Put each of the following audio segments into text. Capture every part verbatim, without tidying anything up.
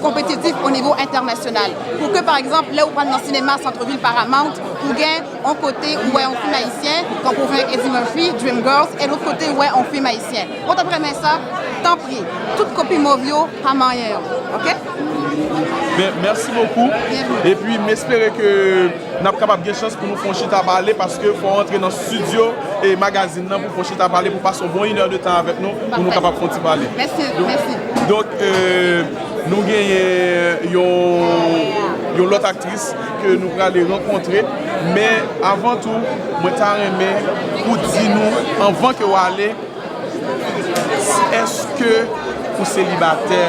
konpetitif o nivo entènasyonal. Pou ke, pa egzanp, lè ou pral nan sinema Santvil Paramount, ou gen yon kote ou wè yon fim ayisyen, tankou w fè Eddie Murphy, Dreamgirls, e lòt kote ou wè yon fim ayisyen. Ou t ap renmen sa? Tanpri, tout kopi mov yo pa manyen yo, oke? Men, mèsi bokou. Epi, m espere ke n ap kapab gen chans pou nou fè yon chita pale, paske fò w antre nan estidyo e magazin nan pou fè yon chita pale, pou pase yon bon inè de tan avèk nou, pou nou kapab fè yon ti pale. Mèsi, mèsi. Donk, euh, nou genyen yon, yon lòt aktris ke nou prale rankontre. Men avan tou, mwen ta renmen pou di nou, anvan ke w ale, èske ou selibatè?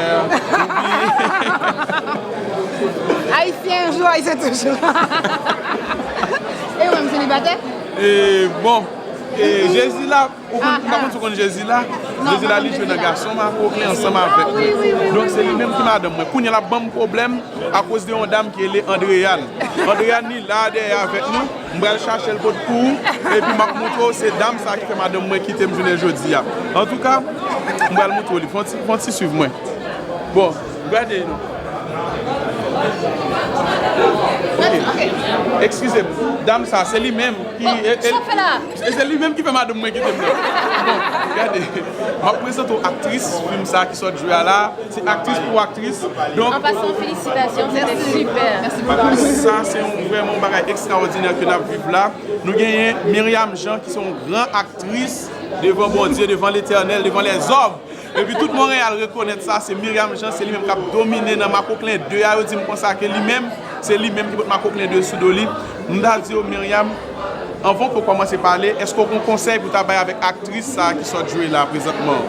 Ayisyen yon jou, Ayisyen toujou. E ou menm, selibatè? E, bon, e, Jezi la, ou konn, m pa konn si w konn Jezi la. Jezi la, li jwe nan Gason Makoklen ansanm avèk mwen. Donk, se li menm ki madanm mwen. Kounye a, l ap ban m pwoblèm akoz de yon dam ki rele Andréane. Andréane, li la dèyè avèk nou. M pral chache l kot pou ou. Epi, m ap montre w, se dam sa ki fè madanm mwen kite m jounen jodi a. Antouka, m pral montre w li. Fè yon ti, fè yon ti swiv mwen. Bon, gade non. Ok. Eskize m. Dam sa, se li menm ki. E, e, e se li menm ki fè madanm mwen kite m nan. Bon, gade. M ap prezante w aktris fim sa ki sot jwe a la. Se aktris pou aktris. Donk, An pasan, felisitasyon, se te sipè. Sa se yon vrèman yon bagay ekstraòdinè ke n ap viv la. Nou genyen Myriam Jean ki se yon gran aktris devan Bondye, devan Letènèl, devan lèzòm. Epi tout Monreyal rekonèt sa, se Myriam Jean, se li menm k ap domine nan Makoklen de a. Yo di m konsa ke li menm, se li menm ki pot Makoklen de sou do li. M ta di w, Myriam, anvan ke w kòmanse pale, èske w gen yon konsèy pou w ta bay avèk aktris sa a ki sot jwe la prezantman?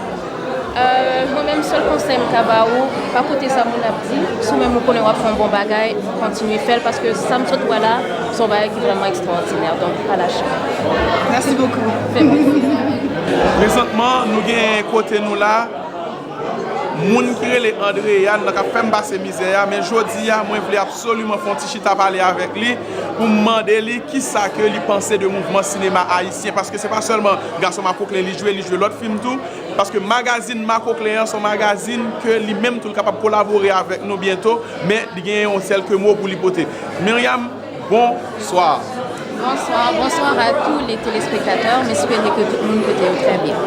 Euh, mwen menm, sèl konsèy m ka ba ou, pa koute sa moun ap di. Si w menm ou konnen w ap fè yon bon bagay, kontinye fè l, paske sa m sot wè la, se yon bagay ki vrèman ekstraòdinè. Donk, pa lache. Merci beaucoup. Fè mèsi. Prezantman, nou gen kote nou la, moun ki rele Andréane nan k ap fè m pase mizè a, men jodi a, mwen vle absoliman fè yon ti chita pale avèk li pou m mande li kisa ke li panse de mouvman sinema ayisyen, paske se pa sèlman Gason Makoklen li jwe, li jwe lòt fim tou, paske magazin Makoklen an se yon magazin ke li menm tou li kapab kolabore avèk nou byento, men li gen yon sèl ke mo pou li pote. Myriam, bonsoir. Bonsoir, bonsoir à tous les téléspectateurs. M espere ke tout moun pote yo trè byen.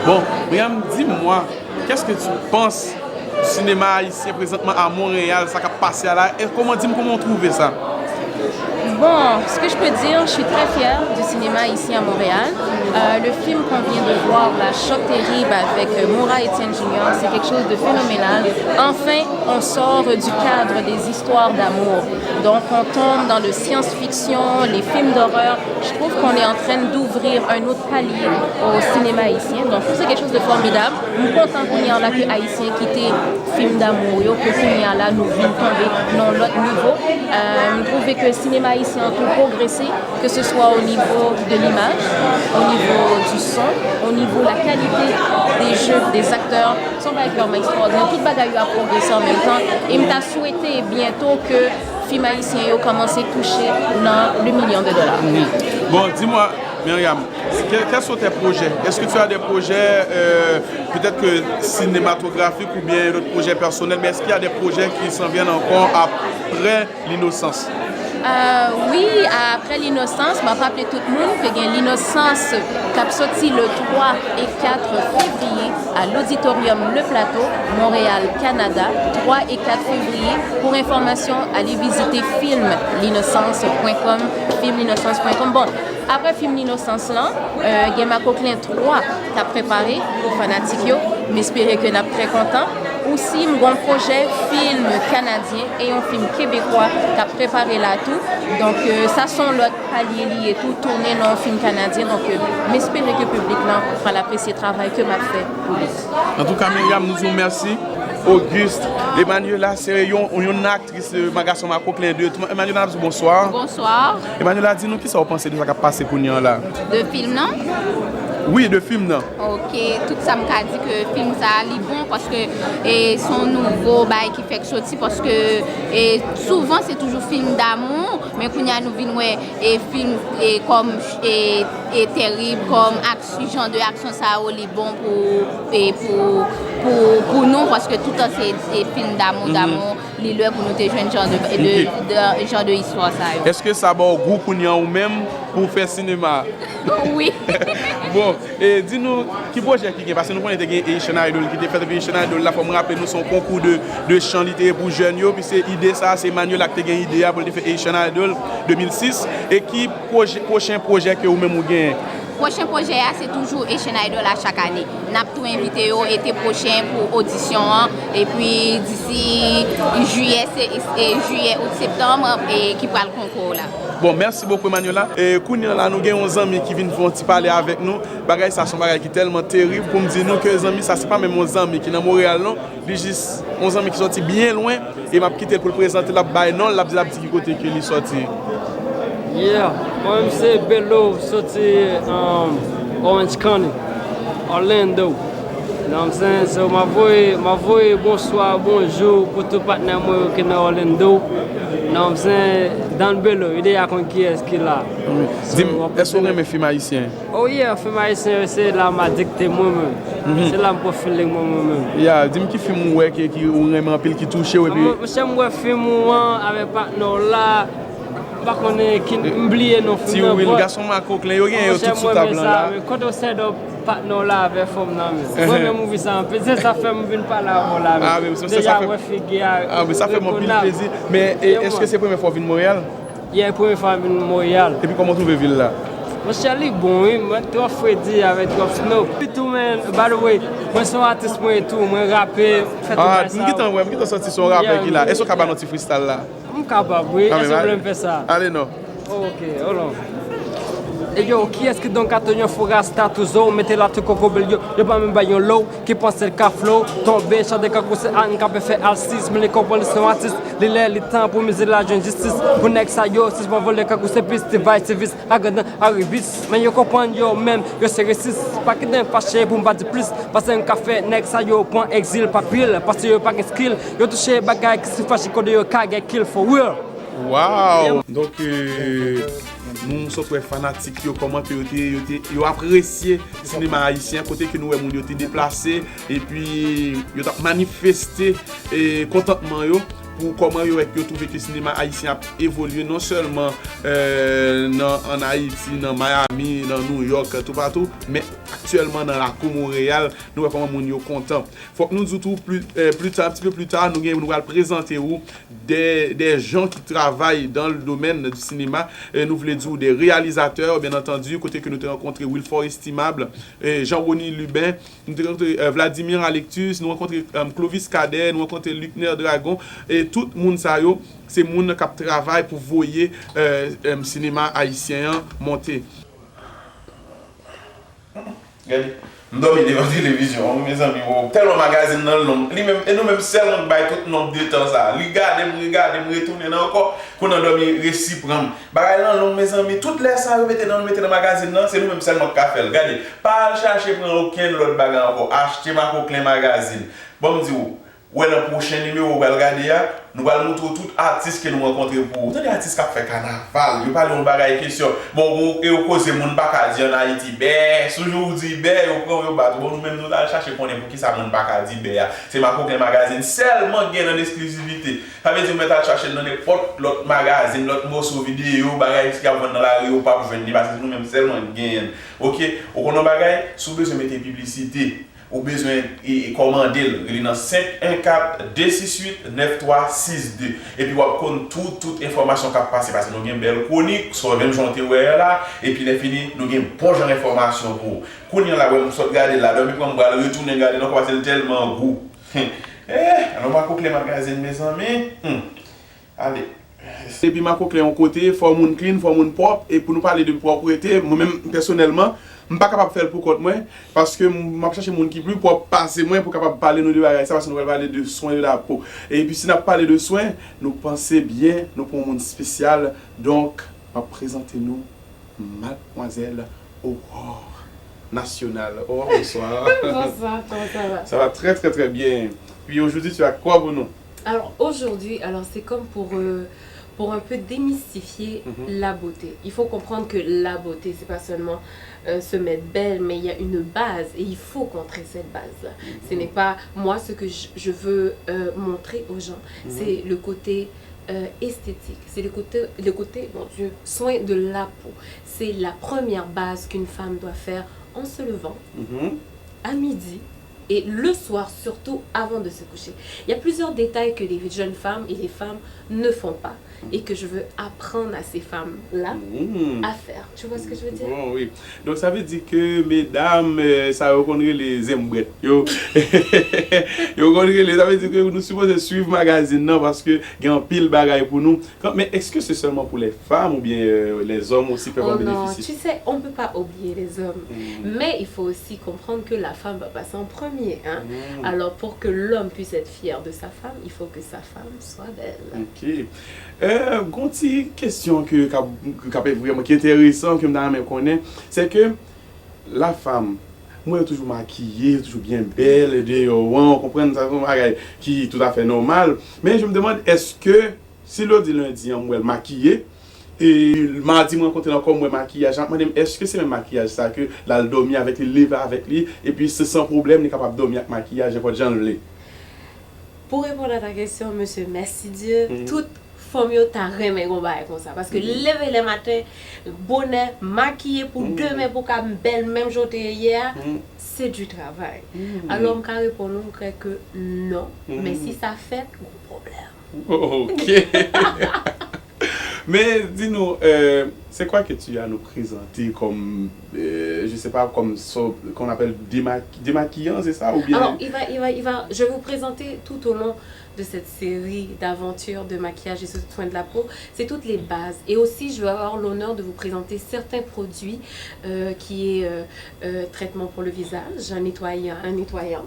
Bon, Myriam, dis-moi, qu'est-ce que tu penses du cinéma haïtien présentement à Montréal, sa k ap pase a la, e kòman, di m kòman w twouve sa? Bon, ce que je peux dire, je suis très fière du cinéma ici à Montréal. Euh, le film qu'on vient de voir, là, Choc Terrible avec euh, Moura Etienne Junior, c'est quelque chose de phénoménal. Enfin, on sort du cadre des histoires d'amour. Donc, on tombe dans le science-fiction, les films d'horreur. Je trouve qu'on est en train d'ouvrir un autre palier au cinéma haïtien. Donc, c'est quelque chose de formidable. M kontan kounye a la ke Ayisyen kite fim damou yo, ke kounye a la nou vin tonbe nan lòt nivo. Euh, m twouve ke sinema ayisyen an tou pwogrese, ke se swa o nivo de limaj, o nivo du son, o nivo la kalite de jeu des acteurs. Se yon bagay ki vrèman ekstraòdinè. Tout bagay yo ap pwogrese an menm tan. E m ta swete byento ke fim ayisyen yo kòmanse touche nan le milyon de dola. Bon, dis-moi, Myriam, que- quels sont tes projets? Est-ce que tu as des projets, euh, peut-être que cinématographiques ou bien d'autres projets personnels, mais est-ce qu'il y a des projets qui s'en viennent encore après L'innocence? Euh, wi, apre L'innocence, m ap raple tout moun ke gen L'innocence k ap soti le twa e kat fevriye a l'Auditorium Le Plateau, Montréal, Canada, twa e kat fevriye. Pou enfòmasyon, ale vizite film l'innocence point com, film l'innocence point com. Bon, apre film L'innocence lan, euh, gen Makoklen twa k ap prepare pou fanatik yo. M espere ke n ap trè kontan. Osi, m gon pwojè film kanadyen e yon film kebekwa k ap prepare la tou. Donk, euh, sa se yon lòt palye li ye tou, tounen nan yon film kanadyen. Donk, euh, m espere ke piblik lan pral apresye travay ke m ap fè pou li. Antouka, Myriam, nou di w mèsi. Auguste, Emmanuela, se yon, yon aktris, euh, Gason Makoklen de. Emmanuela, n ap di w bonswa. Bonswa. Emmanuela, di nou kisa w panse de sa k ap pase kounye a la? De film nan? Wi, de fim nan. Ok, tout sa m ka di ke fim sa a li bon paske e, se yon nouvo bagay ki fèk soti paske e, souvan se toujou fim damou, men kounye a nou vin wè e, fim e, kòm e, e, terib, kòm aks, jan de aksyon sa yo li bon pou e, pou, pou, pou nou paske toutan se e, fim damou, damou, li lè pou nou te jwenn jan de, de, de, jan de istwa sa yo. Èske sa ba w gou kounye a ou menm pou w fè sinema? Wi. Bon, e di nou, ki pwojè ki gen? Paske nou konnen te gen Haitian Idol ki te fèt, epi Haitian Idol la, fò m raple nou, se yon konkou de, de chan li te ye pou jèn yo, epi se ide sa, se Manuela ki te gen ide a pou l te fè Haitian Idol de mil sis, e ki pwojè, pwochen pwojè ke ou menm ou genyen? Pwochen pwojè a, se toujou Haitian Idol a chak ane. N ap tou envite yo ete pwochen pou odisyon an, epi disi jiyè, se, e, jiyè, out, septanm, e, ki pral konkou la. Bon, mèsi bokou Emmanuela. E, kounye a la, nou gen yon zanmi ki vin fè yon ti pale avèk nou. Bagay sa se yon bagay ki tèlman terib pou m di nou ke zanmi sa se pa menm yon zanmi ki nan Monreyal non. Li jis yon zanmi ki sòti byen lwen e m ap kite l pou l prezante l, l ap bay non l, l ap di, l ap di ki kote ke li sòti. Yeah, mwen menm se Bello, soti um, Orange County, Orlando. You know what I'm saying? So, m ap voye, m ap voye bonswa, bonjou pou tout patnè mwen yo ki nan Orlando. You know what I'm saying? Don Bello, yo deja konn kiyès ki la. Di m, èske w renmen fim ayisyen? Oh yeah, fim ayisyen yo se la m adikte mwen menm. Se la m pran feeling mwen mwen menm. Yeah, di m ki fim ou wè ki, ki ou renmen anpil, ki touche w epi. Monchè, m wè fim ou an avèk patnè w la. M pa konnen ki, m bliye non fim nan. Ti Will, gason makoklen, yo gen yo tout sou tab lan la. Men kote w sèdòp patnè w la avè fanm nan men. Mwen renmen movie sa anpil, se sa fè m vin pale avè w la men. Ah, men se sa fè. Deja wè figi a. Ah, men sa fè m anpil plezi. Men e, èske se premye fwa w vin Monreyal? Yeah, premye fwa m vin Monreyal. Epi kòman w twouve vil la? Monchè, li bon wi, mwen twò fredi avèk twòp snow. Epi tou men, by the way, mwen se yon atis mwen ye tou, mwen rape, fè tout bagay sa yo. Ah, m gentan wè, m gentan santi se yon rapè ki la. Èske w ka ba n yon ti freestyle la? M kapab wi, èske w vle m fè sa? Ale non. Ok, hold on. E yo, kiyès ki donk ka tèl yon fo rasta tou zo, mete la tou kokobe l yo, yo pa menm bay yon low, ki panse l ka flow, tonbe, chante kankou se Ann k ap fè alsis, men li konprann li se yon atis, li lè li tan pou mizik la jwenn jistis, pou nèg sa yo, si j pa vole kankou se pis, ti vay, ti vis, agandan, aribis, men yo konprann yo menm, yo se resis, pa kite m fache pou m pa di plis, pase m ka fè nèg sa yo pran egzil pa pil, pase yo pa gen skill, yo touche bagay ki si fache kote yo ka gen kill for real. Wow! Donk, euh, nou sot wè fanatik yo, kòman ke yo te, yo te, yo apresye sinema ayisyen, kote ke nou wè moun yo te deplase, epi yo t ap manifeste, e, kontantman yo pou kòman yo wè ke yo twouve ke sinema ayisyen ap evolye non sèlman, euh, nan, ann Ayiti, nan Miami, nan New York, toupatou, men aktyèlman nan lakou Monreyal, nou wè kòman moun yo kontan. Fòk nou di w tou, pli, euh, pli ta, un petit peu plus tard, nou gen, nou pral prezante w des, des gens qui travaillent dans le domaine du cinéma. E nou vle di w des réalisateurs, bien entendu, kote ke nou te rankontre Wilfort Estimable, e Jean Rony Lubin, nou te rankontre, euh, Vladimir Alectus, nou rankontre, euh, Clovis Cadet, nou rankontre Luckner Dragon, e tout moun sa yo, se moun k ap travay pou voye, euh, euh, sinema ayisyen an monte. Gade, m dòmi devan televizyon an wi mezanmi, wow, tèlman magazin nan long, li menm, e nou menm sèl moun k bay tout nonb de tan sa, li gade m, regade m, retounen ankò, kounye an dòmi resi pran m. Bagay lan long mezanmi, tout lè sa yo mete nan, nou mete nan magazin nan, se nou menm sèlman k ka fè l. Gade, pa al chache pran okenn lòt bagay ankò, achte Makoklen magazin. Ban m di w, Wè nan pwochen nimewo ou pral gade a, nou pral montre w tout atis ke nou rankontre pou ou. Tande atis k ap fè kanaval, yo pale yon bagay kesyon. Bon, bon, e yo koze moun pa ka di ann Ayiti bè, si w jou w di bè, yo pran w, yo bat ou. Bon, nou menm nou t al chache konnen poukisa moun pa ka di bè a. Se Makoklen Magazine sèlman k gen nan eksklizivite. Sa vle di ou mèt al chache l nan nenpòt lòt magazin, lòt moso videyo, bagay ki ap vann nan lari, ou p ap jwenn li, paske se nou menm sèlman k genyen l. Oke? Ou konn yon bagay? Si w bezwen mete piblisite, Ou bezwen e, e kòmande l, rele nan senk en kat, de sis uit, nèf twa sis de. Epi w ap konn tout, tout enfòmasyon k ap pase, paske nou gen bèl kwonik, sou menm jan w te wè a la, epi lè fini, nou gen bon jan enfòmasyon pou ou. Kounye a la, wè m sot gade l la, dòmi pran m, m pral retounen gade l ankò, paske l tèlman gou. Eh, alò Makoklen Magazine, mezanmi. Hmm. Ale. Depi Makoklen yon kote, fò moun clean, fò moun pwòp, e pou nou pale de pwòpte, mwen menm, pèsonèlman, m pa kapab fè l pou kont mwen, paske m, m ap chache moun ki pli pwòp pase mwen pou kapab pale nou de bagay sa, paske nou pral pale de swen de la po. Epi si n ap pale de swen, nou panse byen, nou pran yon moun espesyal, donk, m ap prezante nou Madmwazèl Aurore. National. Oh, bonsoir. Bonsoir, comment ça va? Ça va très, très, très bien. Puis aujourd'hui, tu as quoi pour nous? Alors aujourd'hui, alors c'est comme pour, euh, pour un peu démystifier Mhm. la beauté. Il faut comprendre que la beauté, c'est pas seulement euh, se mettre belle, mais il y a une base et il faut contrer cette base-là. Ce n'est pas moi ce que je, je veux euh, montrer aux gens, c'est le côté euh, esthétique, c'est le côté, le côté, mon Dieu, soin de la peau. C'est la première base qu'une femme doit faire en se levant, Mhm. à midi et le soir, surtout avant de se coucher. Il y a plusieurs détails que les jeunes femmes et les femmes ne font pas et que je veux apprendre à ces femmes-là Mhm. à faire. Tu vois ce que je veux dire? Bon, wi. Donk, sa vle di ke medam, euh, sa yo konn rele zenmbwèt. Yo, yo konn rele, sa vle di ke nou sipoze swiv magazin nan paske gen anpil bagay pou nou. Kan- Men, èske se sèlman pou lè fanm oubyen euh, lèzòm osi peuvent Oh en non, bénéficier? Tu sais, on ne peut pas oublier les hommes. Mm. Mais il faut aussi comprendre que la femme va passer en premier. Hein? Mm. Alors, pour que l'homme puisse être fier de sa femme, il faut que sa femme soit belle. Ok. Euh, gon ti kesyon ke k ap, k ap vrèman, ki enteresan, ke m ta renmen konnen, se ke la fanm, mwen yo toujou makiye, yo toujou byen bèl, deyò an, ou konprann, sa se yon bagay ki toutafè nòmal. Men je me demande, èske si lodi lendi an, m wè l makiye, e madi m rankontre l ankò, m wè makiyaj, m ap mande m, èske se menm makiyaj sa ke l al dòmi avèk li, l leve avèk li, epi se san pwoblèm, li kapab dòmi ak makiyaj nenpòt jan l vle? Pour répondre à ta question, monsieur, merci Dieu, Mhm. tout fanm yo ta renmen gon bagay konsa. Paske leve lè maten, bonè, makiye pou Mhm. demen pou ka bèl menm jan w te ye yè a, Mhm. se du travay. Mhm. Alò, m ka reponn ou, m kwè ke non. Mhm. Men si sa fèt, gon pwoblèm. Ok. Men, di nou, euh, c'est quoi que tu as à nous présenter comme, euh, je sais pas, comme ça, qu'on appelle démaqui- démaquillant, c'est ça, ou bien? Alors, il va, il va, il va, je vais vous présenter tout au long de cette série d'aventures de maquillage et de soins de la peau, c'est toutes les bases. Et aussi, je vais avoir l'honneur de vous présenter certains produits euh, qui est euh, euh, traitement pour le visage, un nettoyant, un nettoyant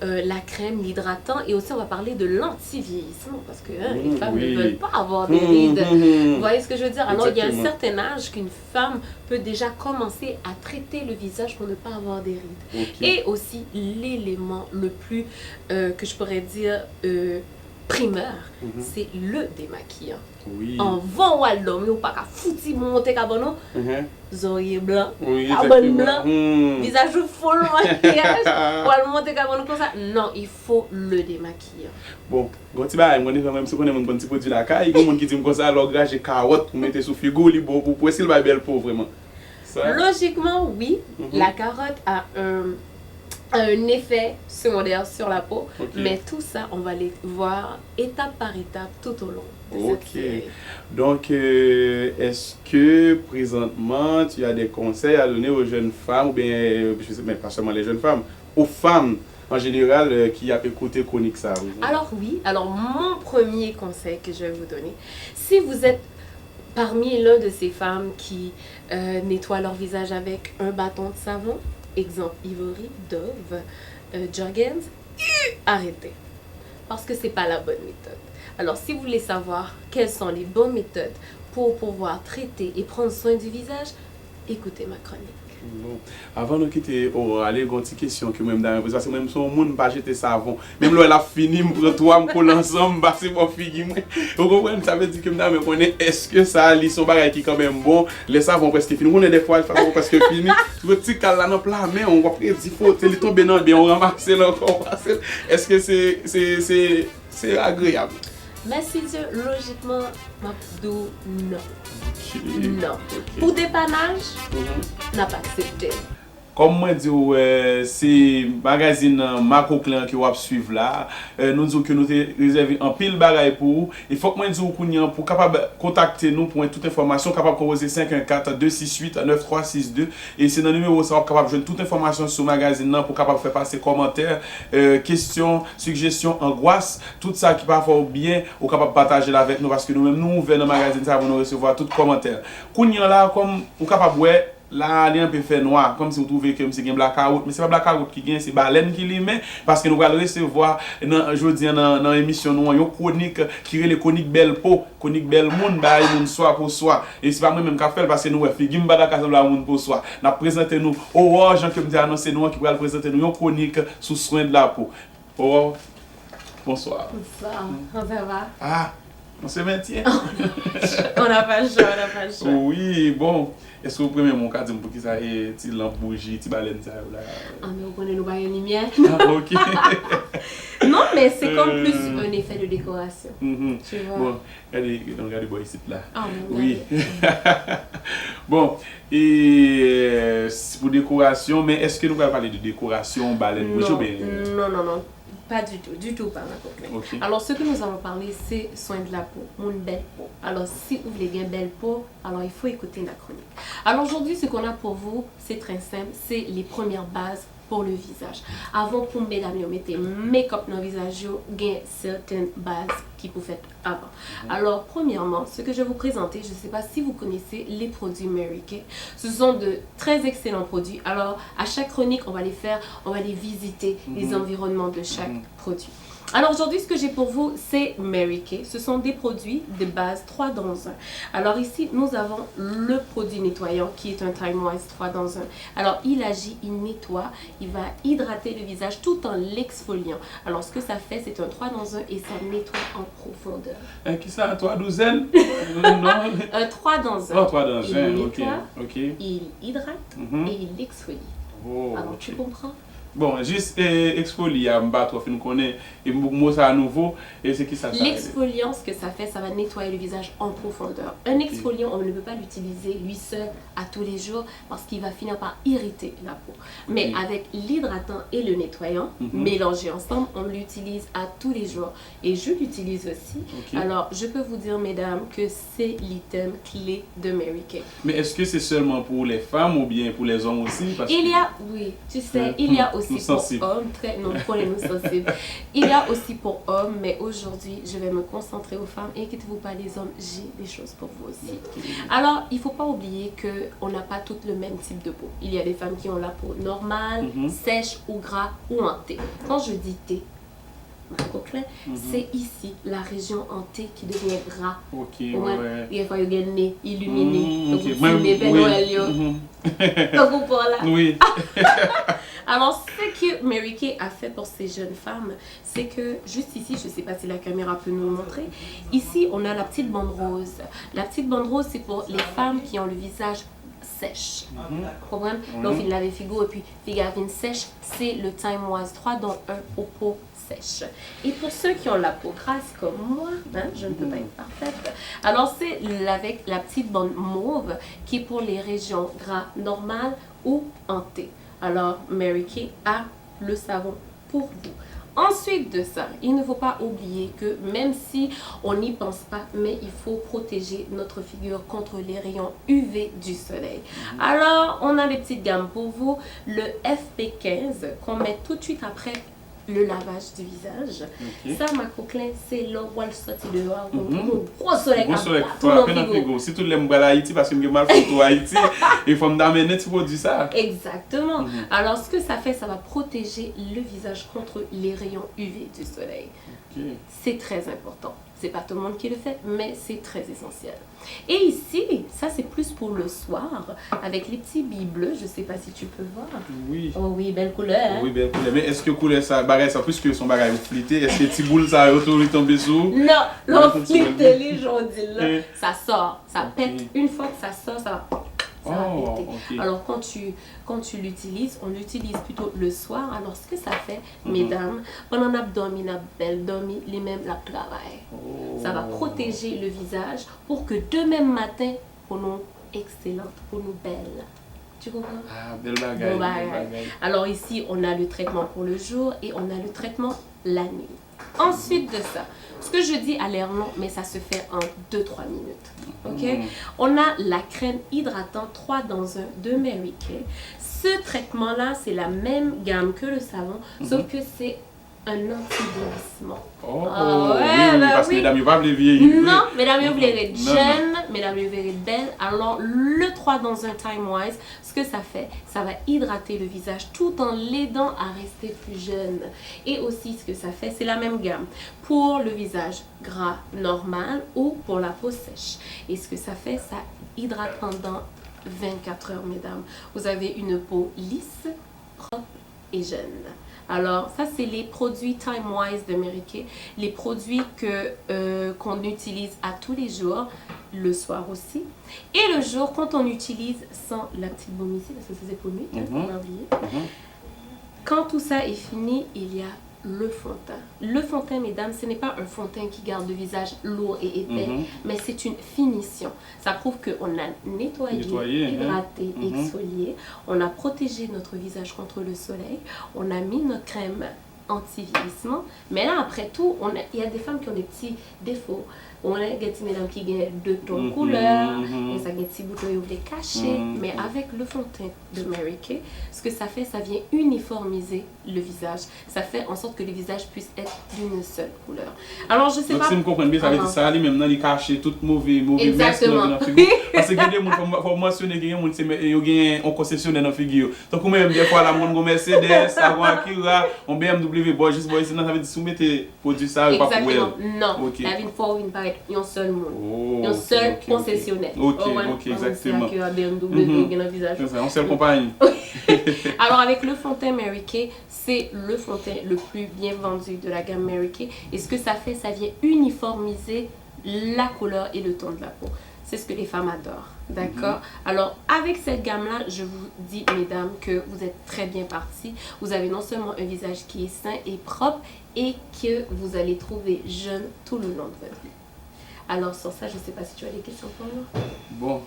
euh, la crème, l'hydratant, et aussi on va parler de l'anti-vieillissement, parce que hein, les Mm, femmes oui. Ne veulent pas avoir de Mm, rides. mm, mm. Vous voyez ce que je veux dire? Alors, il y a un Exactement. Certain âge qu'une femme peut déjà commencer à traiter le visage pour ne pas avoir des rides. Ok. Et aussi, l'élément le plus, euh, que je pourrais dire, euh, primeur, Mhm. C'est le démaquillant. Oui. Anvan w al dòmi, ou pa ka fouti monte kabann ou, Mhm. zòrye blan, Oui, kabann exactement. blan, Hmm. vizaj ou full makiyaj, w al monte kabann ou konsa. Non, il faut le démaquillant. Bon, gon ti bagay, mwen deja menm si konnen moun pran ti pwodui lakay, gon moun ki di m konsa, lè w graje kawòt, ou mete sou figi w, li bon pou pwen, si l bay bèl po vrèman. Sa? Logiquement, oui, Mhm. la carotte a un, a un effet secondaire sur la peau, Ok. Mais tout ça, on va aller voir étape par étape tout au long de cette Ok. Série. Donk, euh, èske prezantman tu as des conseils à donner aux jeunes femmes, oubyen, euh, je sais, mais pas seulement les jeunes femmes, aux femmes en général euh, ki ap ekoute kwonik sa a? Alors oui, alors mon premier conseil que je vais vous donner, si vous êtes parmi l'un de ces femmes qui euh, nettoient leur visage avec un bâton de savon, exemple Ivory, Dove, euh, Jergens, arrêtez. Parce que c'est pas la bonne méthode. Alors si vous voulez savoir quelles sont les bonnes méthodes pour pouvoir traiter et prendre soin du visage, écoutez ma chronique. Bon. Avan nou kite Aurore ale, gon ti kesyon ke mwen m ta renmen poze, paske mwen m se yon moun m pa jete savon. Menm lè l ap fini, m pran twa, m kole ansanm, m pase bò figi mwen. Ou konprann? Sa vle di ke m ta renmen konnen èske sa li se yon bagay ki kanmenm bon, lè savon prèske fini. Ou konnen dèfwa savon prèske fini, ou ti kal la nan pla men w, w ap redi fwote, li tonbe nan byen, ou ranmase l ankò, ou pase l. Èske se, se, se, se agreyab? Mèsi Dye, lojikman, m ap di w non. Non. Ok. Pou depanaj, Mhm. n ap aksepte. Kòm mwen di w, euh, se magazin nan Makoklen an ke w ap swiv la. Euh, nou di w ke nou te rezève anpil bagay pou ou. E fòk mwen di w kounye an, pou w kapab kontakte nou pou tout enfòmasyon, w kapab konpoze senk en kat, de sis uit, nèf twa sis de. E se nan nimewo sa w ap kapab jwenn tout enfòmasyon sou magazin nan, pou w kapab fè pase kòmantè, euh, kesyon, sijesyon, angwas, tout sa ki pa fè w byen, ou kapab pataje l avèk nou, paske nou menm nou ouvè nan magazin sa pou nou resevwa tout kòmantè. Kounye an la, kòm ou kapab wè, La a, li anpe fè nwa, kòmsi w twouve ke misye gen blakawout, men se pa blakawout ki gen, se balèn ki limen, paske nou pral resevwa nan, jodi a nan, nan emisyon nou an, yon kwonik ki rele Kwonik Bèl Po, kwonik bèl moun, bay moun swa pou swa. E se pa mwen menm k ap fè l, paske nou wè figi m pa ta ka sanble a moun pou swa. N ap prezante nou Aurore, jan ke m te anonse nou an, ki pral prezante nou yon kwonik sou swen de la po. Aurore, bonsoir. Bonsoir, comment ça va? Ah, on se maintient. On n'a pas le choix, on n'a pas le choix. Wi, bon. Èske w premye mwen w ka di m poukisa e ti lanp, bouji, ti balèn sa yo la? Ah, men ou konnen nou pa gen limyè. Ah, ok. Non, mais c'est comme plus un effet de décoration. Mhm. Tu vois. Bon, gade, donk gade bò isit la. Ah, bon, wi. Bon, e, si pou dekorasyon, men èske nou pral pale de dekorasyon, balèn, bouji oubyen? Non, non, non. Pas du tout, du tout pas, ma copine. Ok. Alors, ce que nous allons parler, c'est soin de la peau, moun bèl po. Alors, si ou vle gen bèl po, alors il faut écouter la chronique. Alors, aujourd'hui, ce qu'on a pour vous, c'est très simple, c'est les premières bases pour le visage. Avan pou medam yo mete make-up nan vizaj yo, gen sèten baz ki pou fèt avan. Alors, premièrement, ce que je vais vous présenter, je sais pas si vous connaissez les produits Mary Kay. Ce sont de très excellents produits. Alors, à chaque chronique, on va les faire, on va les visiter, les environnements de chaque produit. Alors aujourd'hui, ce que j'ai pour vous, c'est Mary Kay. Ce sont des produits de base trois dans un. Alors ici, nous avons le produit nettoyant qui est un Time Wise trois dans un. Alors il agit, il nettoie, il va hydrater le visage tout en l'exfoliant. Alors ce que ça fait, c'est un trois dans un et ça nettoie en profondeur. Ki sa, twa douzèn? Non. Un trois dans un. Oh, trois dans un, ok. Il nettoie, il hydrate et il exfolie. Oh, ok. Alors tu comprends? Bon, jis, e, exfolier, m pa twò fin konnen. E mo, mo sa a nouvo, e se ki sa sa rele? L'exfoliant, ce que ça fait, ça va nettoyer le visage en profondeur. Un exfoliant, on ne peut pas l'utiliser lui seul à tous les jours parce qu'il va finir par irriter la peau. Mais avec l'hydratant et le nettoyant, mélangés ensemble, on l'utilise à tous les jours. Et je l'utilise aussi. Ok. Alors, je peux vous dire, mesdames, que c'est l'item clé de Mary Kay. Men èske se sèlman pou lè fanm oubyen pou lè zòm osi? Paske... Il y a, oui, tu sais, il y a aussi pour hommes, très, non, pour les nous sensibles. Il y a aussi pour hommes, mais aujourd'hui, je vais me concentrer aux femmes. Inquiétez-vous pas, les hommes, j'ai des choses pour vous aussi. Alors, il faut pas oublier que on n'a pas toutes le même type de peau. Il y a des femmes qui ont la peau normale, sèche ou gras ou en T. Quand je dis T, Marco Klein, c'est ici, la région en T qui devient gras. Ok, ouais, ouais. Des fois, il y a des nez illuminés. Donc, ok, même, oui. Tankou pa w la. Oui. Alors, ce que Mary Kay a fait pour ces jeunes femmes, c'est que juste ici, je sais pas si la caméra peut nous le montrer, ici, on a la petite bande rose. La petite bande rose, c'est pour les femmes qui ont le visage sèche. Konprann? Lè w fin lave figi w epi figi a vin sèch, c'est le Time Wise trois dans un au pot sèche. Et pour ceux qui ont la peau grasse comme moi, hein, je ne peux pas être parfaite. Alors, c'est avec la petite bande mauve qui est pour les régions gras normales ou en T. Alors, Mary Kay a le savon pour vous. Ensuite de ça, il ne faut pas oublier que même si on n'y pense pas, mais il faut protéger notre figure contre les rayons U V du soleil. Alors, on a des petites gammes pour vous. Le F P quinze qu'on met tout de suite après le lavage du visage. Ok. Sa, Marco Klein, se lè w pral sòti deyò a, ou gen yon gwo solèy k ap frape nan figi w. Sitou lè m pral Ayiti, paske m gen mal foto Ayiti, e fò m ta mennen ti pwodui sa. Exactement. Alors, ce que ça fait, ça va protéger le visage contre les rayons U V du soleil. Ok. C'est très important. C'est pas tout le monde qui le fait, mais c'est très essentiel. Et ici, ça c'est plus pour le soir, avec les petits billes bleues, je sais pas si tu peux voir. Wi. Oh wi, bèl koulè, hein? Wi, bèl koulè. Men èske koulè sa, bagay sa, piske se yon bagay ou flite, èske ti boul sa yo tou li tonbe sou ou? Non, lè w flite li, jan w di l la, sa sò, sa pèt. Une fois que ça sort, ça va, ça va péter. Alors quand tu, quand tu l'utilises, on l'utilise plutôt le soir. Alors ce que ça fait, mesdames, pandan n ap dòmi, n ap bèl dòmi, li menm l ap travay. Ça va protéger le visage pour que demain matin, peau nou excellente, peau nou belle. Tu comprends? Ah, bèl bagay, bèl bagay. Alors ici, on a le traitement pour le jour et on a le traitement la nuit. Ensuite de ça, ce que je dis a l'air long, mais ça se fait en deux trois minutes. Ok? On a la crème hydratant trois dans un de Mary Kay. Ce traitement-là, c'est la même gamme que le savon, sauf que c'est un anti-vieillissement. Oh, ah, wi, wi, paske medam yo pa vle vyeyi vre. Non, medam yo vle ret jèn, Mesdames, je vais être belle. Alors, le trois dans un Time Wise, ce que ça fait, ça va hydrater le visage tout en l'aidant à rester plus jeune. Et aussi, ce que ça fait, c'est la même gamme pour le visage gras normal ou pour la peau sèche. Et ce que ça fait, ça hydrate pendant vingt-quatre heures, mesdames. Vous avez une peau lisse, propre et jeune. Alors, ça, c'est les produits Time Wise de Mary Kay, les produits que, euh, qu'on utilise à tous les jours, le soir aussi. Et le jour, quand on utilise sans la petite boum ici, parce que ça, c'est pour lui, hein, faut pas oublier. Quand tout ça est fini, il y a le fond de teint. Le fond de teint, mesdames, ce n'est pas un fond de teint qui garde le visage lourd et épais, mais c'est une finition. Ça prouve qu'on a nettoyé, hydraté, exfolié, on a protégé notre visage contre le soleil, on a mis notre crème anti-vieillissement. Mais là, après tout, on a, il y a des femmes qui ont des petits défauts. On a des femmes qui ont des deux tons de couleur, et ça, des petits boutons, ils voulaient cacher. Mais avec le fond de teint de Mary Kay, ce que ça fait, ça vient uniformiser le visage. Ça fait en sorte que le visage puisse être d'une seule couleur. Alors, je sais pas. Donk, si m konprann byen, sa vle di sa li menm nan, li kache tout move, move mès nou nan figi. Paske gen de moun, fò m, fò m mansyone ke gen moun, se, yo gen yon konsesyonè nan figi yo. Tankou mwen menm, dèfwa la, m konn gen yon Mercedes, sa gen yon Acura, yon B M W, bò, jis bò isi, nan, sa vle di, si w mete pwodui sa, yo p ap wè l. Exactement. Non. Ok. La vin fè w vin parèt yon sèl moun. Oh, yon sèl konsesyonè. Ok, ok, exactement. Ou konprann? Yon sèl konpayi. Alors, avec le fond de teint Mary Kay, c'est le fond de teint le plus bien vendu de la gamme Mary Kay. Et ce que ça fait, ça vient uniformiser la couleur et le ton de la peau. C'est ce que les femmes adorent. D'accord? Alors, avec cette gamme-là, je vous dis, mesdames, que vous êtes très bien parties. Vous avez non seulement un visage qui est sain et propre, et que vous allez trouver jeune tout le long de votre vie. Alors, sur ça, je sais pas si tu as des questions pour moi. Bon,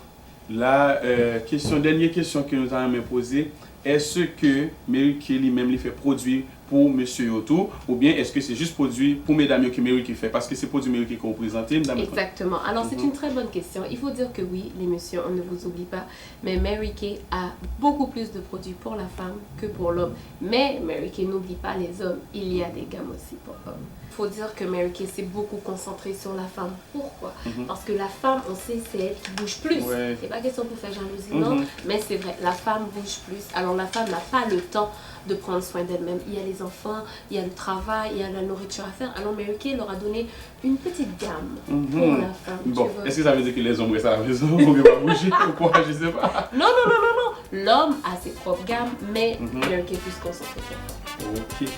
la, euh, kesyon, dènye kesyon ke nou ta renmen poze, èske Mary Kay li menm li fè pwodui pou mesye yo tou, oubyen èske se jis pwodui pou medam yo ke Mary Kay fè? Paske se pwodui Mary Kay ke w prezante, m ta renmen konn. Exactement. Alors, c'est une très bonne question. Il faut dire que oui, les messieurs, on ne vous oublie pas, mais Mary Kay a beaucoup plus de produits pour la femme que pour l'homme. Mais Mary Kay n'oublie pas les hommes, il y a des gammes aussi pour hommes. Faut dire que Mary Kay s'est beaucoup concentré sur la femme. Pourquoi? Parce que la femme, on sait, c'est elle qui bouge plus. C'est pas question pour faire jalousie, non, mais c'est vrai, la femme bouge plus. Alors la femme n'a pas le temps de prendre soin d'elle-même. Il y a les enfants, il y a le travail, il y a la nourriture à faire. Alors Mary Kay leur a donné une petite gamme pour la femme, tu vois. Bon, est-ce que ça veut dire que les hommes restent à la maison, ou bien pas bouger, ou quoi, je sais pas. Non, non, non, non, non. L'homme a ses propres gammes, mais Mary Kay est plus concentrée sur la femme. Ok.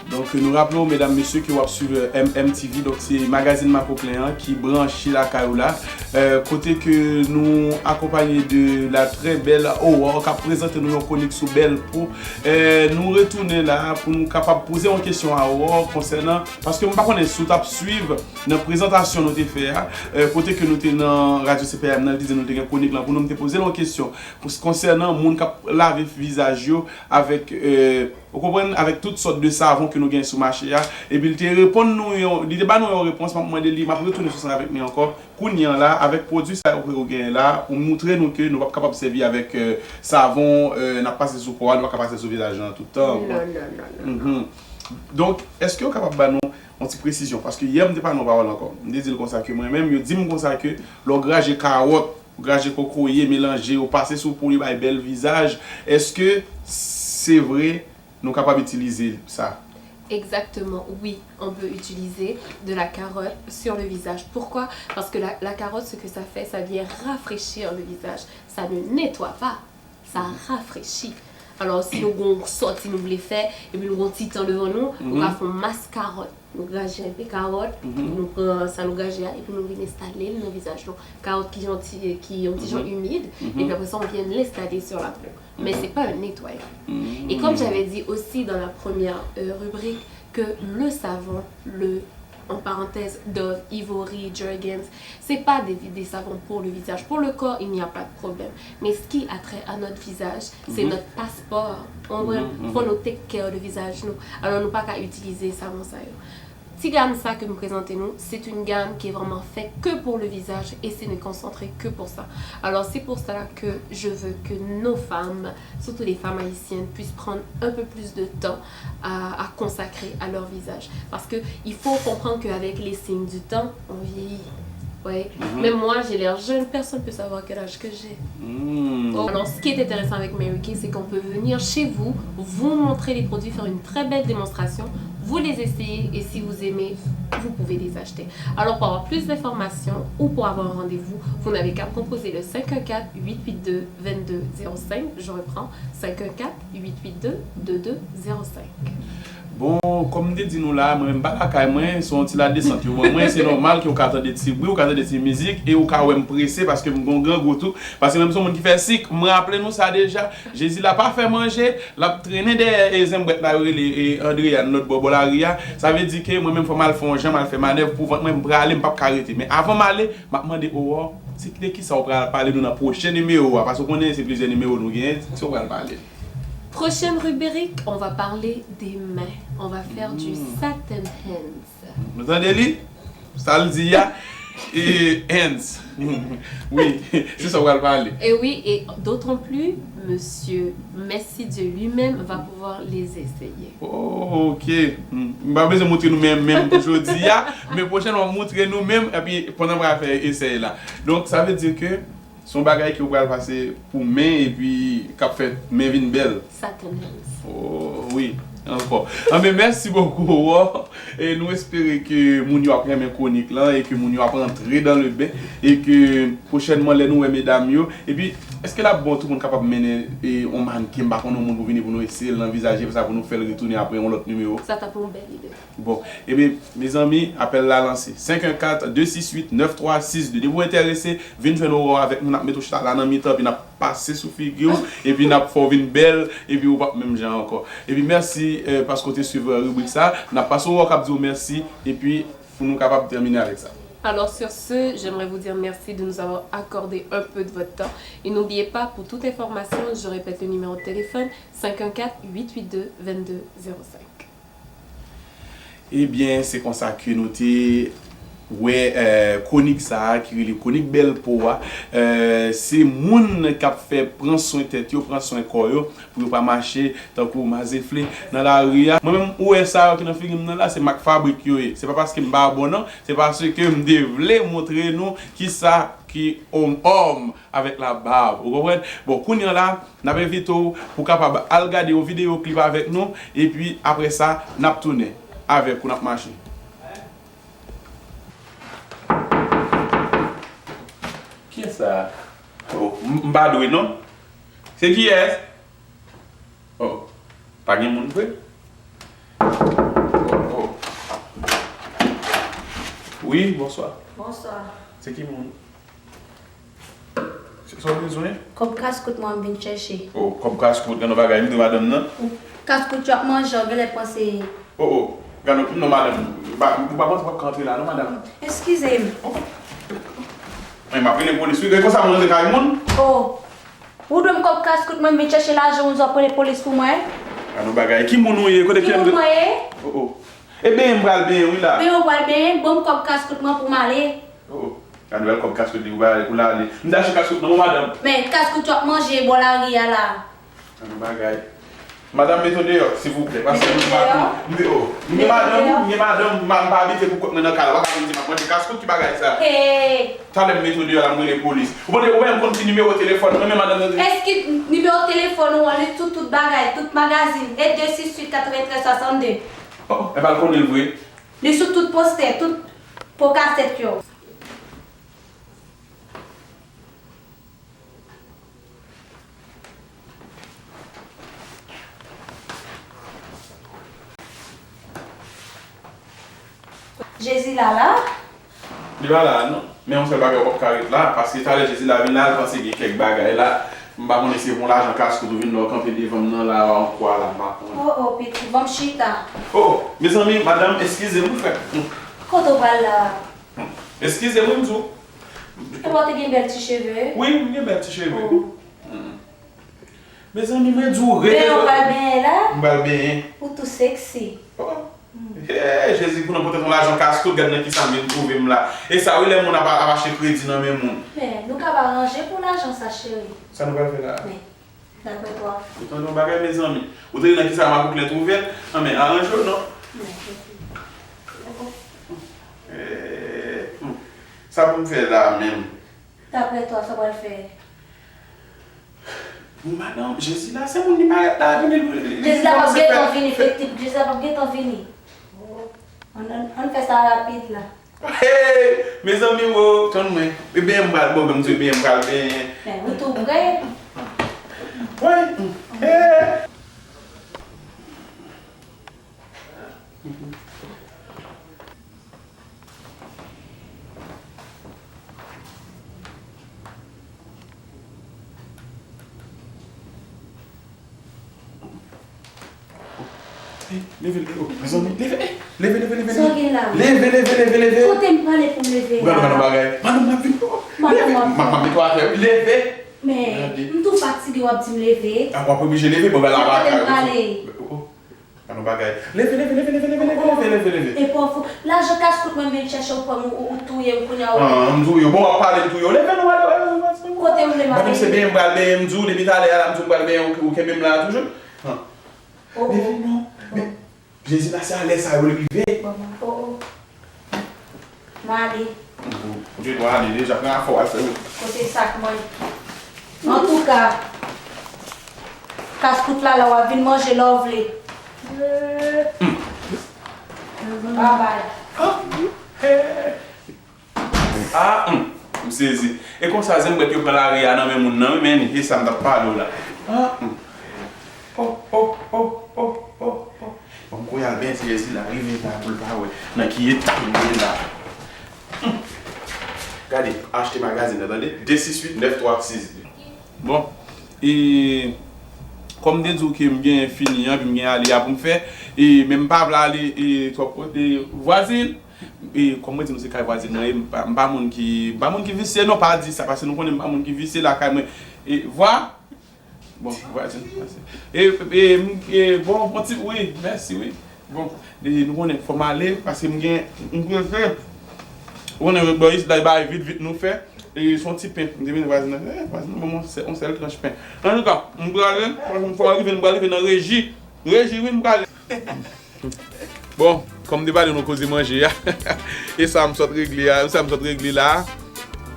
Donk, nou raple w, medam, mesye, ke w ap swiv, euh, M M T V, donk se magazin Makoplen an ki branche lakay ou la, euh, kote ke nou akonpaye de la très belle Aurore k ap prezante nou yon kwonik sou bèl po. Euh, nou retounen la pou nou kapab poze yon kesyon a Aurore konsènan, paske m pa konnen si w t ap swiv nan prezantasyon nou te fè a, euh, kote ke nou te nan Radyo C P M nan, li te di nou te gen kwonik lan pou nou, m te poze l yon kesyon pou, konsènan moun k ap lave vizaj yo avèk, euh, ou konprann, avèk tout sòt de savon ke nou gen sou mache a. Epi li te reponn nou yon, li te ba nou yon repons, m ap mande li, m ap retounen sou sa avèk li ankò. Kounye a la, avèk pwodui sa yo ke ou genyen la, ou moutre nou ke nou p ap kapab sèvi avèk, euh, savon, euh, n ap pase sou kò a, nou pa ka pase sou vizaj lan tout tan. Non, non, non, non, non. Donk, èske ou kapab ba nou yon ti presizyon? Paske yè m te pale yon pawòl ankò. M te di l konsa ke mwen menm, yo di m konsa ke lè w graje kawòt, ou graje kokoye, melanje yo, pase sou po, yo bay bèl vizaj. Èske se vre nou kapab itilize sa? Exactement, oui, on peut utiliser de la carotte sur le visage. Pourquoi? Parce que la, la carotte, ce que ça fait, ça vient rafraîchir le visage. Ça ne nettoie pas, ça rafraîchit. Alors, si nou gon sòti nou vle fè, epi nou gon ti tan devan nou, nou ka fè yon mas kawòt. Nou graje enpe kawòt, nou pran sa nou graje a, epi nou vin enstale l nan vizaj nou. Kawòt ki jan ti, ki yon ti jan imid, epi apre sa, on vient l'installer sur la peau. Mais c'est pas un nettoyant. Et comme j'avais dit aussi dans la première, euh, rubrique, que le savon, le, en parenthèse, Dove, Ivory, Jergens, c'est pas des, des savons pour le visage. Pour le corps, il n'y a pas de problème. Mais ce qui a trait à notre visage, c'est notre passeport. Ou konprann? Fò nou take care de vizaj nou. Alò, nou pa ka itilize savon sa yo. Ti gam sa ke m prezante nou, c'est une gamme qui est vraiment faite que pour le visage et c'est ne concentré que pour ça. Alors, c'est pour cela que je veux que nos femmes, surtout les femmes haïtiennes, puissent prendre un peu plus de temps à, à consacrer à leur visage. Parce que il faut comprendre qu'avec les signes du temps, on vieillit. Oui. Mhm. Même moi, j'ai l'air jeune, personne ne peut savoir quel âge que j'ai. Hmm. Oh, alors, ce qui est intéressant avec Mary Kay, c'est qu'on peut venir chez vous, vous montrer les produits, faire une très belle démonstration, vous les essayez et si vous aimez, vous pouvez les acheter. Alors, pour avoir plus d'informations ou pour avoir un rendez-vous, vous n'avez qu'à composer le cinq un quatre, huit huit deux, vingt-deux zéro cinq. Je reprends, cinq un quatre, huit huit deux, deux deux zéro cinq. Bon, kòm m te di nou la, mwen menm m pa lakay mwen, se yon ti ladesant yo ban mwen, se nòmal ke w ka tande ti bri, w ka tande ti mizik, e w ka wè m prese paske m gon grangou tou, paske menm se yon moun ki fè sik, m raple nou sa deja, Jezi la pa fè manje, l ap trennen dèyè e zenbrèt la yo rele e Andreyann lòt bò, bò lari a, sa vle di ke mwen menm fò m al fè yon jan, m al fè manèv pou vant mwen, m prale, m p ap ka rete. Men avan m ale, m ap mande Aurore, se de kisa w pral pale nou nan pwochen nimewo a, paske w konnen se plizyè nimewo nou genyen, se w pral pale. Prochaine rubrique, on va parler des mains. On va faire du Hmm. satin hands. Nou tande li? Sa l di a? E hands. Wi, se sa w pral pale. Et oui, et d'autant plus, monsieur Messi Dieu lui-même va pouvoir les essayer. Oh, ok. Hmm. M pa bezwen montre nou men, men pou jodi a, men pwochèn w ap montre nou men, epi pandan m pral fè esèy la. Donk, sa vle di ke se yon bagay ke w pral pase pou men epi k ap fè men vin bèl. Satin hands. Oh, wi, ankò. Anben, mèsi bokou, Aurore. E nou espere ke moun yo ap renmen kwonik lan e ke moun yo ap antre dans le bain e ke pwochènman lè nou wè medam yo, epi èske l ap bon tout moun kapab mennen e, yon mannken, m pa konnen, yon moun pou vini pou nou eseye l nan vizaj li, apre sa pou nou fè l retounen apre yon lòt nimewo? Sa t ap yon bèl ide. Bon, ebyen, mezanmi, apèl la lanse. Senk un kat, de sis uit, nèf twa sis de. Depi w enterese, vin jwenn Aurore avèk nou, n ap mete w chita la nan mitan, epi n ap pase sou figi w, epi n ap fè w vin bèl, epi ou p ap menm jan ankò. Epi mèsi, eh, paske w te swiv, eh, ribrik sa. N ap pase Aurore k ap di w mèsi, epi pou nou kapab tèmine avèk sa. Alors sur ce, j'aimerais vous dire merci de nous avoir accordé un peu de votre temps. Et n'oubliez pas, pour toute information, je répète le numéro de téléphone, cinq un quatre, huit huit deux, vingt-deux zéro cinq. Ebyen, se konsa ke nou te wè, eh, kwonik sa a ki rele kwonik bèl po a. Eh, se moun k ap fè pran swen tèt yo, pran swen kò yo, pou yo pa mache tankou mazefle nan lari a. Mwen menm, ou wè sa yo ki nan figi m nan la, se mak fabrik yo ye. Se pa paske m pa bon non, se paske m te vle montre nou kisa ki homme homme avec la barbe. Ou konprann? Bon, kounye a la, n ap envite w pou w kapab al gade yon videyo klip avèk nou, epi apre sa, n ap tounen avèk ou, n ap mache. Kiyès sa? Oh, m, m pa dwe non. Se kiyès? Oh, pa gen moun vre? Oh, oh. Wi, bonswa. Bonswa. Se ki moun? Se sa w bezwen? Kòb kaskout mwen m vin chèche. Oh, kòb kaskout, gen yon bagay, m di madanm nan. Kaskout yo ap manje, w genlè panse. Oh, oh, gade, non, madanm, m pa, m pa panse w ap ka antre la, non, madanm. Eskize m. Oh. Men m ap rele polis, wi, gen konsa moun antre kay moun? Oh. Ou dwe m kòb kaskout mwen, m vin chèche lajan, ou di w ap rele polis pou mwen? Gade yon bagay, ki moun ou ye? Kote ki moun mwen ye? Oh, oh. E benyen m pral benyen, wi, la. Benyen w pral benyen, ban m kòb kaskout mwen pou m ale. Oh, oh. Gade bèl kòb kaskout li, ou ba, ou la ale. M t achte kaskout nan, bon, madanm. Men, kaskout yo ap manje bò lari a la. Gade yon bagay. Madanm, mete w deyò, silvouplè, paske nou pa tou. M deyò. M gen madanm, m gen madanm, m pa abite pou kont mwen nan kay la. W ap vin di m ap manje kaskout, ki bagay sa? Hey! Talè m mete w deyò la, m rele polis. Ou konnen, ou menm konn ki nimewo telefòn mwen, men madanm nan. Èske nimewo telefòn ou an, li sou tout bagay, tout magazin, e de sis uit katreventrèz swasanndde. Oh, oh, e pa l konnen l vre. Li sou tout postè, tout po kasèt yo. Jezi la la? Li pa la non. Men yon sèl bagay ou p ap ka ret la, paske talè Jezi la vin la, l panse gen kèk bagay la. M pa konnen si se pou lajan kaskout ou vin la, ou kanpe devan m nan la, an kwa la, m pa konnen. Oh, oh, pitit, ban m chita. Oh, mezanmi, madanm, eskize m, frè. Kote w pral la? Eskize m, wi, m di w. Epa w te gen bèl ti cheve? Wi, m gen bèl ti cheve. Oh. Mm. Mezanmi, mwen di w, rete. Benyen w pral benyen la? M pral benyen. Ou tou seksi. Oh. Hey, Jezi, pou nan pote yon lajan kaskout, gad nan kisa m vin twouve m la. E sa wi lè moun ap, ap achte kredi nan men moun. Men, nou ka pa ranje pou lajan sa, cheri. Sa nou pral fè la? Men, daprè twa. Ou tande yon bagay, mezanmi? Ou tande nan kisa Makoutlen twouve l? Anben, aranje w non. Men, cheri. Eh, hmm. Sa pou m fè la menm? Daprè twa, sa w pral fè? Bon, madanm, Jezi la, se moun li parèt la, vini, li, li, li, Jezi la p ap gentan vini, fè, fè, fè. Jezi la p ap gentan vini. Oh, ann, ann, ann fè sa rapid la. Hey, mezanmi, wo, tann mwen. E benyen m pral, bon, men m di w, e benyen m pral benyen. Men, ou tou prè? Wi. Hey. Hey, leve, leve, oh, mezanmi, leve, hey, leve, leve, leve, leve. Sa w gen la? Leve, leve, leve, leve. Kote m prale pou m leve la? Ou gade, gade bagay. Madanm, m ap vin, oh, leve. Madanm, m ap vin. Madanm, netwaye, leve. Men, m tou fatige, w ap di m leve. A, w ap oblije leve, bon, ben, la, kote m prale? Oh, oh. Pa nan bagay. Leve, leve, leve. E pòv ou. Lajan kas kout mwen vin chèche w pran m, ou, ou touye m kounye a ou. Ah, m touye w. Bon, w ap pale m touye w. Leve non, ale, ale, ale. Kote w vle m ale? Madanm, se benyen m pral benyen, m di w depi talè a la, m di w m pral benyen, ou, ou kenbe m la toujou. Ah. Oh, oh. Leve non. Men, Jezi la, se alè sa yo l rive. Oh, oh. M ale. Ou te dwe ale deja, pran afè w al fè wout. Kote sa k mwen? Antouka, kas kout la la, w ap vin manje lè w vle. Babay. Ah, hum, m sezi. E konsa, zengbwèt yo pran lari a nan men moun nan, wi, men e sa m t ap pale w la. Ah, hum. Oh, oh, oh, oh, oh, oh. Bon, m kouri al benyen ti Jezi la, rive la pou l pa wè nan ki eta m ye la. Hum. Gade, achte magazin nan, tande? De sis uit nèf twa sis de. Bon, e kòm m te di w ke m gen fini an, epi m gen ale a pou m fè, e men m pa vle ale, e twòp kote vwazin, e kòm mwen di nou se kay vwazin mwen ye, m pa, m pa moun ki, m pa moun ki visye non, pa di sa, paske nou konnen m pa moun ki visye lakay mwen, e vwa, Bon, vwazin, mèsi. E, e, m, e, bon, bon ti, wi, mèsi, wi. Bon, e, nou konnen, fò m ale, paske m gen, m prese. Ou konnen, bò isit la, e bagay vit, vit nou fè. E, se yon ti pen, m te vin vwazin nan, e, vwazin nan, ban m yon sè-, yon sèl tranch pen. Antouka, m prale, fò m rive, m prale rive nan reji. Reji, wi, m prale. Bon, kòm m te pale nou koze manje a, e sa m sot regle a, e sa m sot regle la.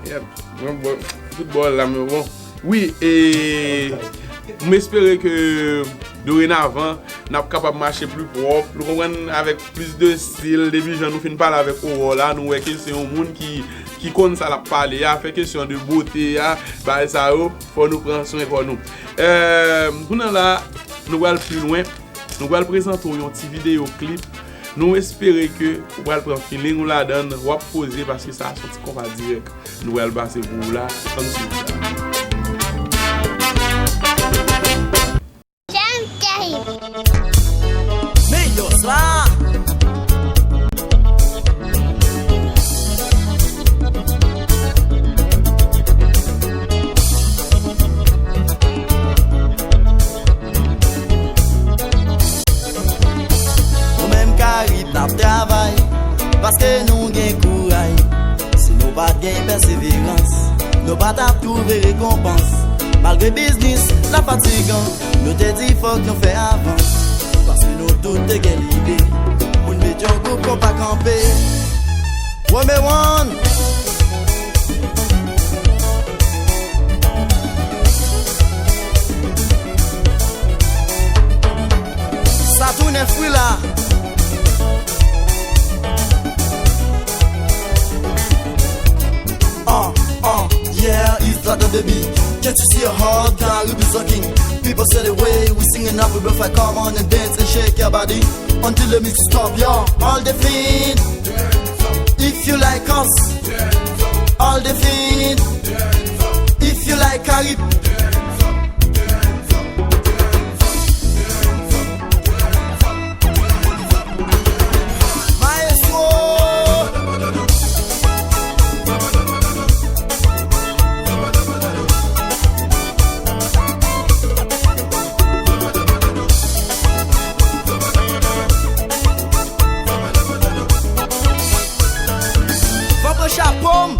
Yep. Bon, bon, tout bòl la, men bon. Wi, e m espere ke dorenavan, n ap kapab mache pli pwòp, nou konprann, avèk plis de stil. Depi jan nou fin pale avèk Aurore la, nou wè ke se yon moun ki, ki konn sa l ap pale a, fè kesyon de bote a, bagay sa yo, fò nou pran swen kò nou. E, kounye a la, nou pral pi lwen. Nou pral prezante w yon ti videyo klip. Nou espere ke ou pral pran feeling ou ladan l, w ap poze paske sa a se yon ti konpa dirèk. Nou pral pase pou ou la. Ann swiv sa. Jan Karim. Meyòs la. Nou menm Karib n ap travay, paske nou gen kouray. Si nou pa t gen pèseverans, nou pa t ap twouve rekonpans. Malgre biznis la fatigan, nou te di fòk nou fè avans. Paske nou tout te gen lide, moun met yon gwoup konpa kanpe. One by one. Sa tounen fri la. Uh, uh, yeah, it's like the baby. Can't you see a hard guy we be sucking? People say the way we singing up, we blow fire, come on and dance and shake your body until the music stop, yo. All the feet, if you like us. All the feet, if you like Karib. Maestro. Fò pran chapo m.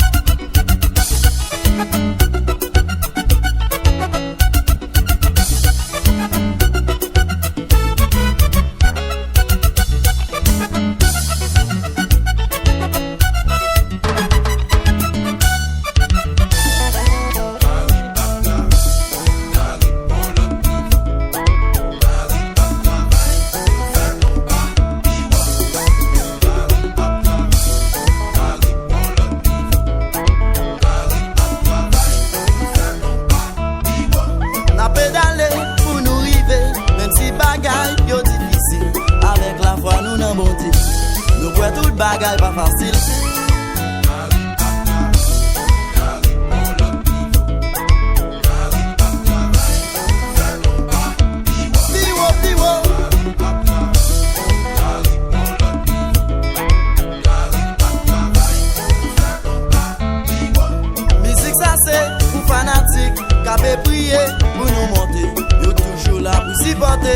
Priye pou nou monte, yo toujou la pou sipòte.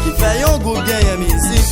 Ki fè yon gwoup genyen mizik,